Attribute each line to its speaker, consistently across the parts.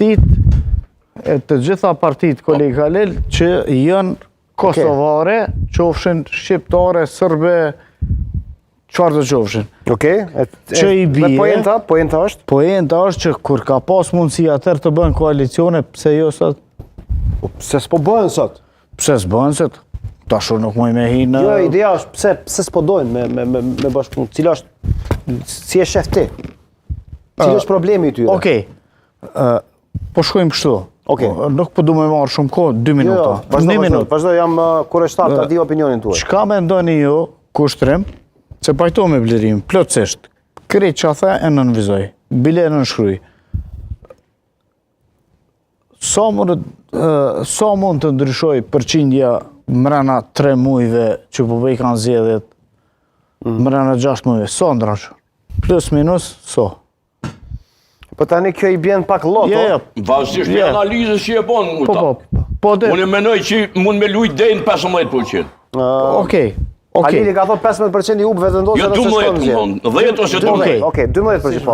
Speaker 1: Partitë e të gjitha partitë, koleg Halil, që janë kosovare, qofshin shqiptare, sërbe, çfarë do qofshin.
Speaker 2: Okej.
Speaker 1: Që i bie-
Speaker 2: Dhe poenta, poenta është?
Speaker 1: Poenta është që kur ka pas mundësi atëherë të bëhen koalicione, pse jo sot?
Speaker 2: Po, pse s'po bëhen sot?
Speaker 1: Pse s'bëhen sot? Tash unë nuk muj me hi në...
Speaker 2: Jo, ideja është pse pse s'po dojnë me me me me bashkëpunu. Cila është si e shef ti? Cili është problemi i tyre?
Speaker 1: Okej. Ë, po shkojmë kështu.
Speaker 2: Okej.
Speaker 1: Nuk po du me marrë shumë kohë, 2
Speaker 2: Jo, jo,
Speaker 1: minuta.
Speaker 2: vazhdo,
Speaker 1: Një
Speaker 2: vazhdo,
Speaker 1: minutë.
Speaker 2: vazhdo, jam uh, kureshtar ta di opinionin tuaj.
Speaker 1: Çka mendoni ju, Kushtrim, se pajtohem me Blerim, plotësisht. Krejt çka the e nënvizoj. Bile e nënshkruj. Sa mund, ë, sa mund të ndryshoj përqindja mrena 3 mujve që po bëjkan zgjedhjet,
Speaker 2: Mm.
Speaker 1: mrena 6 mujve, sa ndryshon? Plus minus, sa?
Speaker 2: Po tani kjo i bjen pak loto.
Speaker 1: Jo, jo,
Speaker 3: Vazhdisht
Speaker 1: Jo.
Speaker 3: yeah. analizës që e bon
Speaker 1: po, po, po, dhe,
Speaker 3: Unë menoj që mund me lujt deri në 15%.
Speaker 1: okej, okej.
Speaker 2: Halili ka thonë 15% i hup vetëvendosje
Speaker 3: Jo
Speaker 2: dhe se shkon
Speaker 3: 12,
Speaker 2: zgjedhje.
Speaker 3: më thonë, 10 ose 12.
Speaker 2: 12, okej, 12% po.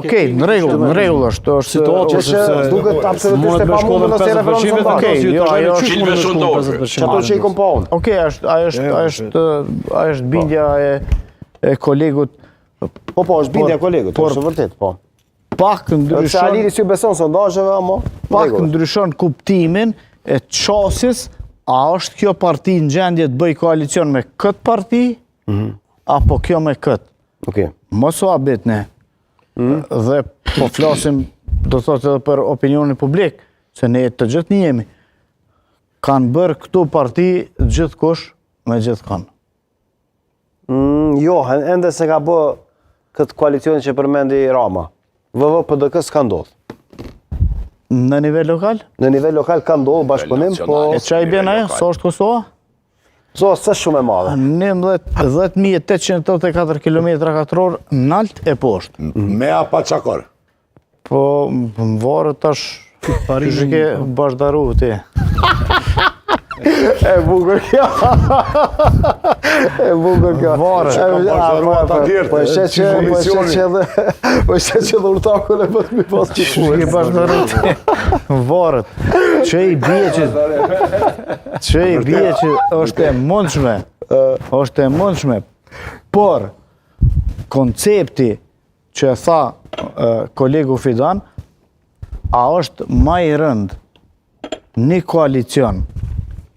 Speaker 1: Okej, në rregull, në rregull është, është
Speaker 4: Situatë
Speaker 2: Që që duket absolutisht e pamundur nëse e referon sondazh.
Speaker 1: Okej, jo, ajo është
Speaker 3: Cilve sondazhe.
Speaker 2: Që ato që i kom pa unë.
Speaker 1: Okej, është ajo është ajo është ajo është bindja e e kolegut
Speaker 2: Po po, është bindja e kolegut,
Speaker 1: por-
Speaker 2: është e vërtet, po.
Speaker 1: pak
Speaker 2: Edhe pse
Speaker 1: ndryshon
Speaker 2: Halili s'ju beson sondazheve, ama
Speaker 1: pak
Speaker 2: rregull.
Speaker 1: ndryshon kuptimin e qasjes, a është kjo parti në gjendje të bëj koalicion me këtë parti apo kjo me këtë?
Speaker 2: Okej.
Speaker 1: Mos u habit ne. Dhe po flasim, do thotë edhe për opinionin publik, se ne të gjithë një jemi. Kanë bërë këtu parti gjithkush me gjithkon.
Speaker 2: Mm, jo, ende se ka bë këtë koalicion që përmendi Rama. VV PDK s'ka ndodhur.
Speaker 1: Në nivel lokal?
Speaker 2: Në nivel lokal ka ndodhur bashkëpunim, po
Speaker 1: E qa i bjen ajo? Sa është Kosova?
Speaker 2: zo s'është shumë e madhe.
Speaker 1: 11 10.884 km katror nalt e poshtë.
Speaker 5: Me a pa çakor?
Speaker 1: Po, më varet tash, qysh e ke bashdaru ti.
Speaker 2: E bukur kjo. E bukur kjo.
Speaker 1: Varet.
Speaker 2: E,
Speaker 5: Ka bashdaru
Speaker 2: po,
Speaker 5: ata
Speaker 2: po,
Speaker 5: tjerët,
Speaker 2: Po e sheh që po e sheh
Speaker 5: komisioni.
Speaker 2: që edhe po e sheh që edhe urtakun e bët mi pas
Speaker 1: Qysh e ke bashdaru ti. Varet. Që i bie që që i bie që është e mundshme. Është e mundshme. Por koncepti që e tha e, kolegu Fidan, a është ma i rëndë një koalicion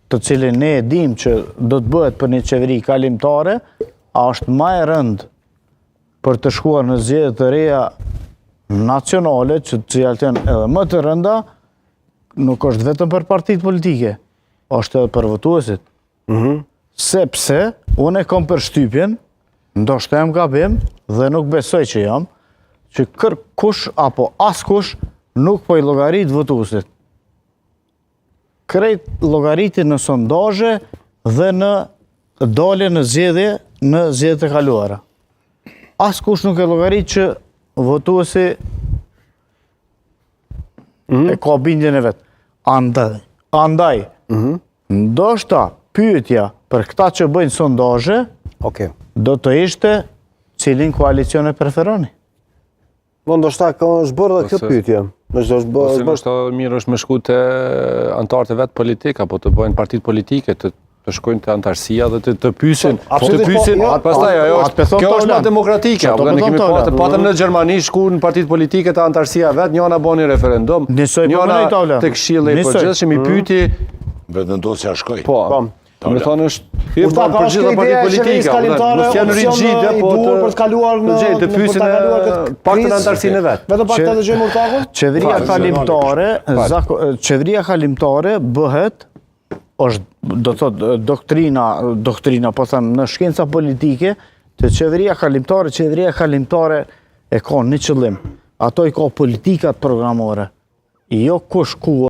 Speaker 1: të cilin ne e dim që do të bëhet për një qeveri kalimtare, a është ma e rëndë për të shkuar në zgjedhje të reja nacionale, që të cilat janë edhe më të rënda, nuk është vetëm për partitë politike, është edhe për votuesit. Sepse unë e kam përshtypjen, ndoshta jam gabim dhe nuk besoj që jam, që kërkush apo askush nuk po i llogarit votuesit. Krejt llogaritin në sondazhe dhe në dalje në zgjedhje në zgjedhjet e kaluara. Askush nuk e llogarit që votuesi e ka bindjen e vet. Andaj, andaj, ndoshta pyetja për këta që bëjnë sondazhe
Speaker 2: Okej.
Speaker 1: do të ishte cilin koalicion e preferoni.
Speaker 2: Po ndoshta ka është bërë dhe kjo
Speaker 6: Ose-
Speaker 2: pyetje. Ndoshta është bërë,
Speaker 6: Ose
Speaker 2: është bërë
Speaker 6: ndoshta mirë është me shku te antarët e vet politik apo të bëjnë partitë politike të të shkojnë te antarësia dhe të të pyesin, të
Speaker 2: Absolutisht, po,
Speaker 6: pyesin,
Speaker 2: jo,
Speaker 6: pastaj ajo
Speaker 1: atë pe
Speaker 6: është
Speaker 1: thon
Speaker 6: kjo është më
Speaker 1: Taulan.
Speaker 6: demokratike,
Speaker 1: Që ato
Speaker 6: apo
Speaker 1: po
Speaker 6: ne
Speaker 1: thon
Speaker 6: kemi
Speaker 1: Taulan.
Speaker 6: patë patëm në Gjermani shkuan në partitë politike te antarësia vet, njëna boni referendum,
Speaker 1: Njësoj po
Speaker 6: njëna
Speaker 1: menoj, Taulan.
Speaker 6: te këshilli i
Speaker 1: Njësoj.
Speaker 6: përgjithshëm i pyeti,
Speaker 5: Vetëvendosja shkoi.
Speaker 6: po.
Speaker 2: Po.
Speaker 6: Do të thonë është i
Speaker 2: Urta,
Speaker 6: bën
Speaker 2: ka
Speaker 6: për
Speaker 2: është
Speaker 6: gjitha
Speaker 2: kjo
Speaker 6: partitë
Speaker 2: ideja e qeverisë
Speaker 6: politike, apo
Speaker 2: kalimtare,
Speaker 6: nuk janë
Speaker 2: opsion
Speaker 6: rigide,
Speaker 2: i
Speaker 6: po
Speaker 2: duhur për të kaluar në
Speaker 6: të gjejnë, të
Speaker 2: në- për
Speaker 6: pyesin
Speaker 2: ta kaluar këtë
Speaker 6: paktën
Speaker 2: krizë.
Speaker 6: antarësinë e vet.
Speaker 2: Vetëm pak
Speaker 1: Që-
Speaker 2: ta dëgjojmë urtakun.
Speaker 1: Qeveria
Speaker 5: Fal,
Speaker 1: kalimtare, zako, qeveria kalimtare bëhet është do të thotë doktrina, doktrina po them në shkenca politike, të qeveria kalimtare, qeveria kalimtare e ka një qëllim. Ato i ka politikat programore. Jo kush ku.